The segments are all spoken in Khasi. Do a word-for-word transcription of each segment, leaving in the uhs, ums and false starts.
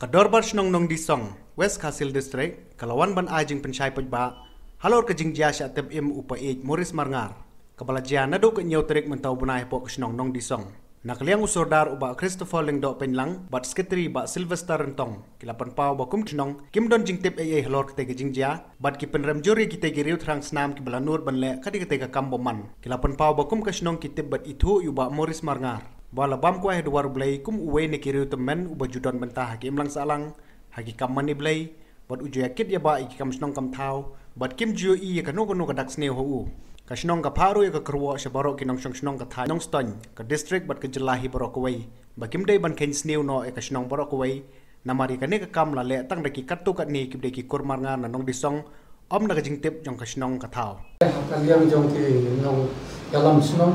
Dorbar Shnong Nongdisong, West Khasi Hills District, ka la wan ban ai jingpynshai paidbah halor ka jingjia shah tep im u paid Maurice Marngar, kaba la jia naduh ka hynñiew tarik mynta u bnai hapoh ka shnong Nongdisong. Na ka liang u Sordar u Bah Christopher Lyngdoh Pynlang bad Secretary Bah Sylvester Ryntong, ki la pynpaw ba kum ka shnong kim don jingtip ei ei halor katei ka jingjia, bad ki pynrem jur ïa kitei ki riew thrang snam kiba la nud ban leh ka dei katei ka kam bymman. Ki la pynpaw ba kum ka shnong ki tip bad ithuh ïa u Bah Maurice Marngar ba la bam kwai ha duwar U Blei kum uwei na ki riew tymmen uba ju don bynta ha ki imlang sahlang, ha ki kam mane Blei, bad u ju ïa kit ïa ba ïa ki kam shnong kam thaw, bad kim ju ïohi ïa kano kano ka dak sniew ha u. Ka shnong ka phah ruh ïa ka kyrwoh sha baroh ki nongshong shnong ka thaiñ Nongstoiñ, ka district bad ka jylla hi baroh kawei, ba kim dei ban kheiñ sniew noh ïa ka shnong baroh kawei. Namar ïa kane ka kam la leh tang da ki katto katne kiba dei ki kur Marngar na Nongdisong, ym na ka jingtip jong ka shnong ka thaw. Ha ka liang jong ki nongïalam shnong,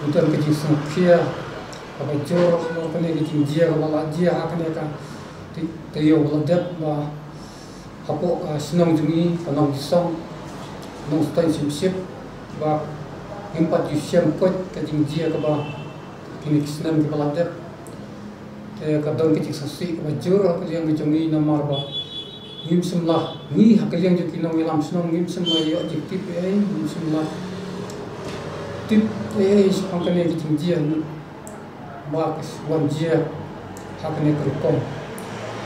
u don ka jingsngewkhia kaba jur halor kane ka jingjia kaba la jia ha kane ka ti-, taïew ba la dep, ba hapoh ka shnong jong ngi ka Nongdisong, Nongstoiñ Syiemship, ba ngim pat ju shem koit ka jingjia kaba kine ki snem kiba la dep. Te ka don ka jingsngewsih kaba jur ha ka liang ka jong ngi namar ba ngim shym la, ngi ha ka liang jong ki nongïalam shnong ngim shym la ïoh jingtip ei ei, ngim shym la tip ei ei shaphang kane ka jingjia ba ka wan jia ha kane ka rukom.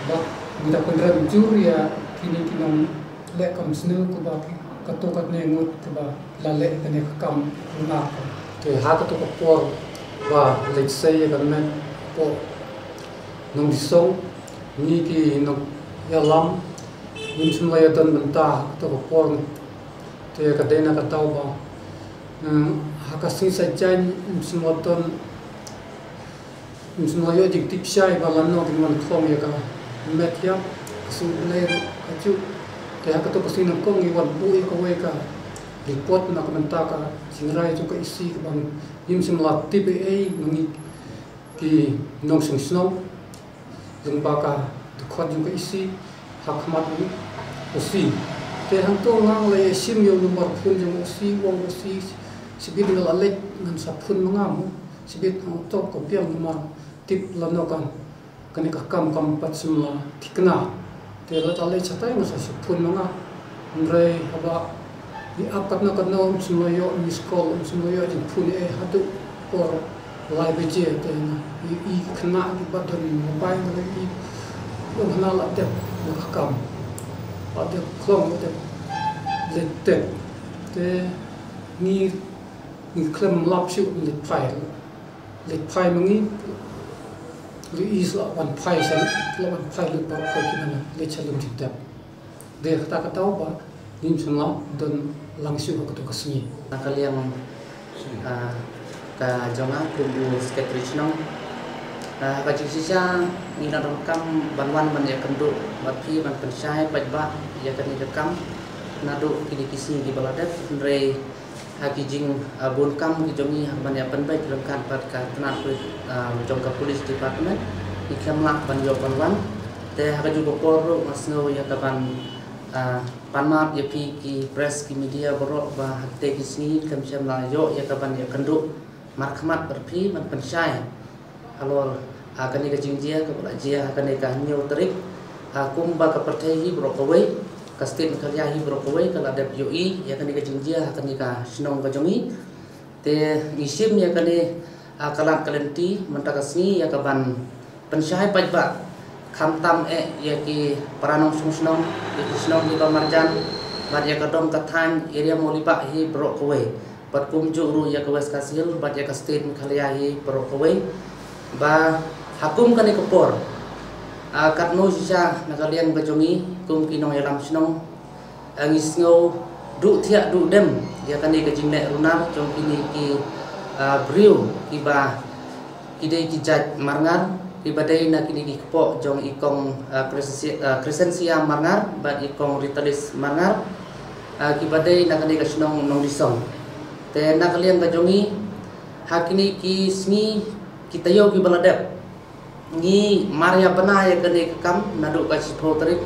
Ba ngi da pynrem jur ïa kine ki nongleh kam sniew kaba ki katto katne ngut kaba la leh kane ka kam runar ka. Te ha kato ka por ba leit sei ïa ka met hapoh Nongdisong, ngi ki nongïalam ngim shym la ïadon bynta ha kato ka por. Te ka dei na ka daw ba, eh, ha ka sngi Saitjaiñ ngim shym la don, ngim shym la ïoh jingtip shai ba lano kin wan khlong ïa ka met ïap, ka sngi Blei ruh kajuh. Te ha kato ka sngi nyngkong ngi wan buh ïa kawei ka report na ka bynta ka jingrai jong ka E C kaba ngim shym la tip ei ei ma ngi ki nongshong shnong lyngba ka dkhot jong ka E C ha khmat u O C. Te hangto nga la ïa shim ïa u number phone jong u O C, u ong u O C, shibit nga la leit ngan sa phone ma nga mo, shibit hangto ka biang namar tip lano ka, kane ka kam kam pat shym la thikna. Te lada leit shatai nga sa shu phone ma nga. Hynrei haba ngi ap katno katno ym shym la ïoh miss call, ym shym la ïoh jingphone ei ei haduh por lai baje. Te nga i, i khynnah kiba don mobile, nga i, ym hana la dep ïa ka kam, la dep khlong, la dep leit tep. Te ngi, ngi khlem lap shuh, leit phai. Leit phai ma ngi, leit i sa la wan phai sha, la wan phai lut baroh ki ban leit sha lum jingtep. Dei kata ka daw ba ngim shym la don lang shuh ha kato ka sngi. Na ka liang, ah, ka jong nga kum u secretary shnong, ah, ka jingshisha ngi la donkam ban wan ban ïakynduh bad phi ban pynshai paidbah ïa kane ka kam naduh kine ki sngi kiba la dep, hynrei ha ki jing, ah, bun kam ki jong ngi ha ban ïa pynbeit ryngkat bad ka tnat pulit, ah, jong ka police department, ngi khlem lah ban ïoh ban wan. Te ha kajuh ka por ruh nga sngew ïa ka ban, ah, pan map ïa phi ki press, ki media baroh ba ha kite ki sngi khlem shym la ïoh ïa ka ban ïakynduh markhmat bad phi ban pynshai halor, ah, kane ka jingjia kaba la jia ha kane ka hynñiew tarik. Ah, kumba ka pyrthei hi baroh kawei, ka state Meghalaya hi baroh kawei ka la dep ïohi ïa kane ka jingjia ha kane ka shnong ka jong ngi. Te ngi shim ïa kane, ah, ka lad ka lynti mynta ka sngi ïa ka ban pynshai paidbah, khamtam eh ïa ki para nongshong shnong, ïa ki shnong kiba marjan, bad ïa ka dong ka thaiñ area Mawlybah hi baroh kawei. Bad kumjuh ruh ïa ka West Khasi Hills bad ïa ka state Meghalaya hi baroh kawei. Ba ha kum kane ka por, ah, katno shisha na ka liang ka jong ngi kum ki nongïalam shnong, ah, ngi sngew duh thiah duh dem ïa kane ka jingleh runar jong kine ki, ah, briew kiba ki dei ki jait Marngar, kiba dei na kine ki kpoh jong i kong, ah, Crescencia, ah, Crescencia Marngar bad i kong Ritalis Marngar, ah, kiba dei na kane ka shnong Nongdisong. Te na ka liang ka jong ngi, ha kine ki sngi ki taïew kiba la dep, ngi mar ïa bna ïa kane ka kam naduh ka shiphew tarik.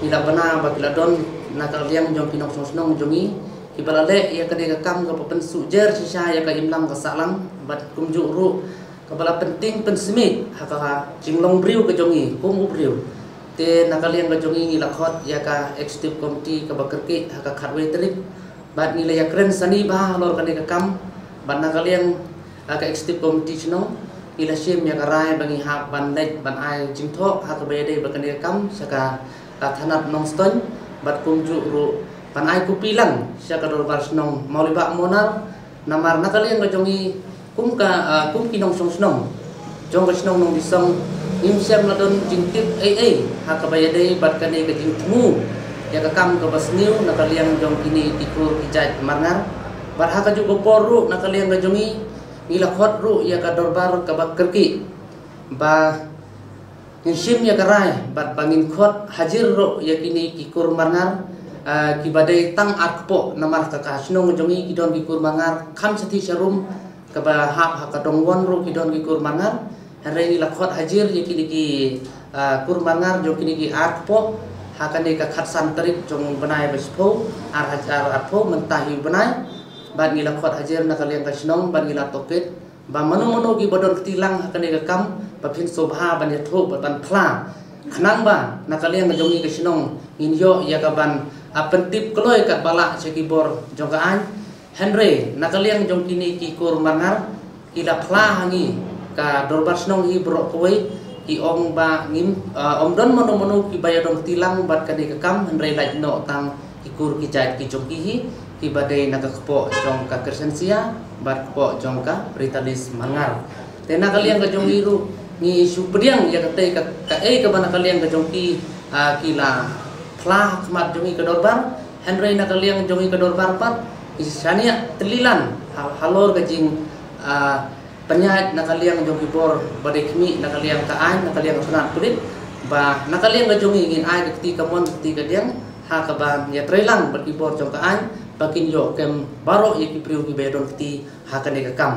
Ngi la bna ba ki la don na ka liang jong ki nongshong shnong jong ngi kiba la leh ïa kane ka kam kaba pynsuh jer shisha ïa ka imlang ka sahlang, bad kumjuh ruh Kaba la pynting pynsmit ha ka jinglong briew ka jong ngi kum u briew. Te na ka liang ka jong ngi ngi la khot ïa ka executive committee kaba kyrkieh ha ka khatwei tarik. Bad ngi la ïakren sani bha halor kane ka kam. Bad na ka liang, ah, ka executive committee shnong ngi la shim ïa ka rai ba ngi hap ban leit ban ai jingthoh ha kaba ïadei bad kane ka kam sha ka, ah, thanat Nongstoiñ. Bad kumjuh ruh ban ai kopi lang sha ka dorbar shnong Mawlibah Monar. Namar na ka liang ka jong ngi kum ka, ah, kum ki nongshong shnong jong ka shnong Nongdisong, ngim shym la don jingtip ei ei ha kaba ïadei bad kane ka jingthmu ïa ka kam kaba sniew na ka liang jong kine ki kur ki jait marngar. Bad ha kajuh ka por ruh na ka liang ka jong ngi ngi la khot ruh ïa ka dorbar kaba kyrkieh ba ngin shim ïa ka rai bad ba ngin khot hajir ruh ïa kine ki kur marngar, ah, kiba dei tang ar kpoh. Namar ka, ka shnong jong ngi ki don ki kur marngar kham shathie sharum, kaba hap ha ka Dongwon ruh ki don ki kur marngar. Hynrei ngi la khot hajir ïa kine ki, ah, kur marngar jong kine ki ar kpoh ha kane ka khatsan tarik jong u bnai ba shiphew, ar hajar arphew, mynta hi u bnai. Bad ngi la khot hajir na ka liang ka shnong bad ngi la tohkit ba mano mano kiba don kti lang ha kane ka kam ba phin sngewbha ban ïathuh bad ban phla, khnang ba na ka liang ka jong ngi ka shnong ngin ïoh ïa ka ban, ah, pyntip kloi katba lah sha ki bor jong ka aiñ. Hynrei na ka liang jong kine ki kur marngar ki la phla ha ngi ka dorbar shnong hi baroh kawei, ki ong ba ngim, ah, ym don mano mano kiba ïadon kti lang bad kane ka kam, hynrei lait noh tang ki kur ki jait ki jong ki hi, kiba dei na ka kpoh jong ka Crescencia bad kpoh jong ka Ritalis Marngar. Te na ka liang ka jong ngi ruh ngi shu pdiang ïa katei ka, kaei kaba na ka liang ka jong ki, ah, ki la phla ha khmat jong ngi ka dorbar. Hynrei na ka liang jong ngi ka dorbar pat ngi shaniah tylli lang ha, halor ka jing, ah, pynïaid na ka liang jong ki bor ba dei khmih na ka liang ka aiñ, na ka liang ka tnat pulit, ba na ka liang ka jong ngi ngin ai ka kti kamon ka kti kadiang ha kaba ïatreilang bad ki bor jong ka aiñ ba kin ïoh kem baroh ïa ki briew kiba ïadon kti ha kane ka kam.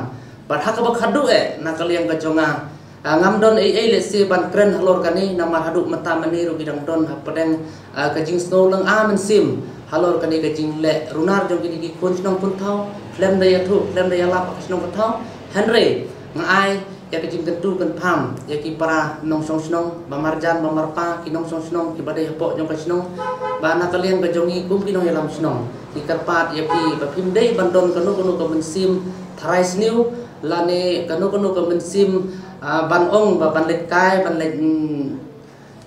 Bad ha kaba khadduh eh na ka liang ka jong nga, ah, ngam don ei ei lehse ban kren halor kane, namar haduh mynta mynne ruh ki dang don hapdeng, ah, ka jingsngew lynga mynsiem halor kane ka jingleh runar jong kine ki khun shnong khun thaw, khlem da ïathuh khlem da ïalap ha ka shnong ka thaw. Hynrei nga ai ïa ka jingkyntu kynpham ïa ki para nongshong shnong ba marjan ba marpa, ki nongshong shnong kiba dei hapoh jong ka shnong, ba na ka liang ka jong ngi kum ki nongïalam shnong ngi kyrpad ïa phi ba phim dei ban don kano kano ka mynsiem tharai sniew lane kano kano ka mynsiem, ah, ban ong ba ban leit kai ban leit, mm,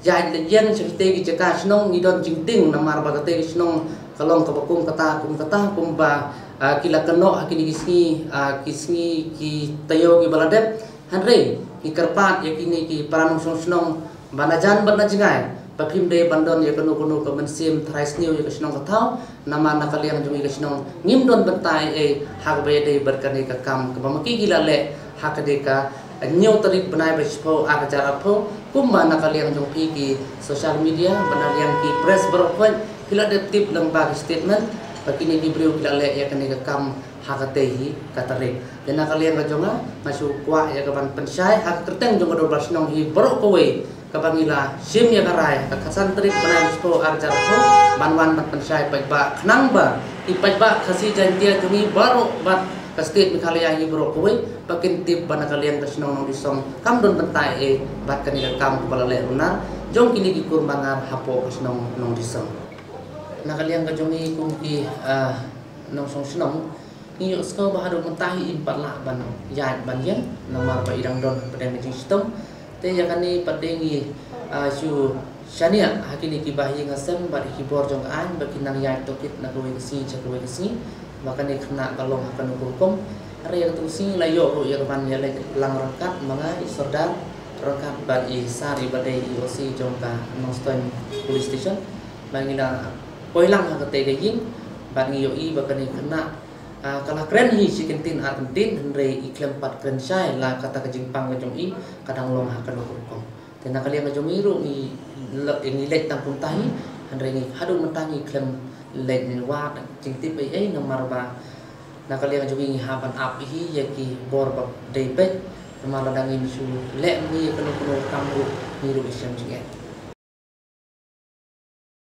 ïaid leit ïeng sha kitei ki jaka shnong. Ngi don jingtieng namar ba katei ka shnong ka long kaba kum kata kum kata, kumba, ah, ki la kynnoh ha kine ki sngi, ah, ki sngi ki taïew kiba la dep. Hynrei ngi kyrpad ïa kine ki para nongshong shnong ba na jan bad na jngai ba phim dei ban don ïa kano kano ka mynsiem tharai sniew ïa ka shnong ka thaw. Namar na ka liang jong ngi ka shnong ngim don bynta ei ei ha kaba ïadei bad kane ka kam kaba ma ki ki la leh ha ka dei ka hynñiew tarik bnai ba shiphew ar hajar arphew, kumba na ka liang jong phi ki social media, ba na liang ki press baroh khoit phi la dep tip lyngba ki statement ba kine ki briew ki la leh ïa kane ka kam ha katei hi ka tarik. Te na ka liang ka jong nga nga shu kwah ïa ka ban pynshai ha ka kyrteng jong ka dorbar shnong hi baroh kawei, kaba ngi la shim ïa ka rai ka khatsan tarik bnai ba shiphew ar hajar arphew ban wan ban pynshai paidbah, khnang ba ki paidbah Khasi Jaiñtia jong ngi baroh bad ka state Meghalaya hi baroh kawei ba kin tip ba na ka liang ka shnong Nongdisong kam don bynta ei ei bad kane ka kam kaba la leh runar jong kine ki kur marngar hapoh ka shnong Nongdisong. Na ka liang ka jong ngi kum ki, ah, nongshong shnong, ngi ïohsngew ba haduh mynta hi im pat lah ban ïaid ban ïeng namar ba i dang don hapdeng ka jingshitom. Te ïa kane pat de ngi, ah, shu shaniah ha kine ki bahaïing hasem bad ki bor jong ka aiñ ba kin nang ïaid tohkit na kawei ka sngi sha kawei ka sngi, ba kane khynnah ka long ha kano ka rukom. Hynrei ïa katu ka sngi la ïoh ruh ïa ka ban ïaleit lang ryngkat ma nga, i Sordar, ryngkat bad i Sari ba dei i O C jong ka Nongstoiñ Police Station. Ba ngi la poi lang ha katei ka ïing bad ngi ïohi ba kane ka khynnah, ah, ka la kren hi shi kyntien ar kyntien, hynrei i khlem pat kren shai la kata ka jingpang ka jong i ka dang long ha kano ka rukom. Te na ka liang ka jong ngi ruh ngi le-, ngi leit tang kumta hi, hynrei ngi haduh mynta ngi khlem leit wad jingtip ei ei namar ba na ka liang ka jong ngi ngi hap ban ap hi ïa ki bor ba dei peit, namar lada ngin shu leh ngi ïa kano kano kam ruh ngi ruh ngi shem jingeh.